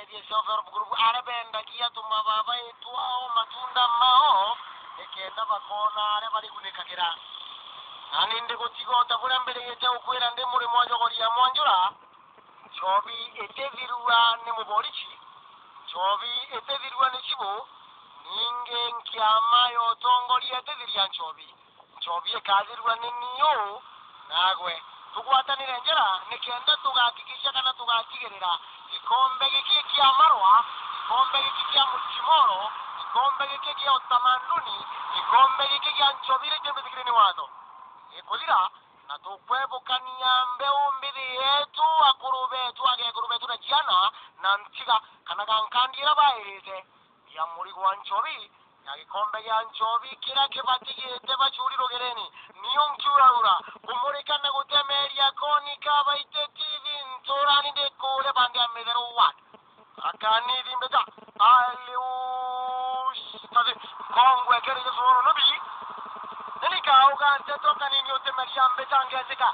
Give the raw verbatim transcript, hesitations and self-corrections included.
Edio self-help group, arependa kia tuma baba etu ao matunda mao, ekenda bakona are barigunekakera. Nani ndeko tigo taburambere ete ukwera nde mure mwajo koria mwanjura. Nchobi etebirwa ni muborichi. Nchobi etebirwa ni chibo. Ninge nkiama yotongoria etebiri ya nchobi. Nchobi ekaadirwa ni niyo, nagwe. Tugwatanire njera, ni kenda tugakikisha kana tugatigerera. Gikombe giki gia marwa, gikombe giki gia muchimoro, gikombe giki gia utamaduni, gikombe giki gia nchobi ire jembe tikiri ni wato. Ekolira, na tukwebukania mbeu mbidi yetu, akuru betu, agekuru betu na jiana, na ntiga, kana ga nkandira baerete. Ya muri gwa nchobi, ya gikombe gia nchobi, kira kebati gete bachuri rogereni, niyo nkiuraura, kumurika na gutemeria koni kabaite T V nturani de kure bande amedero wat. Akani di mbeta, alius, tadi, kongwe kere Yesu oro nobi. Neni ka uga nteto kani niyo temeria mbeta ngeseka.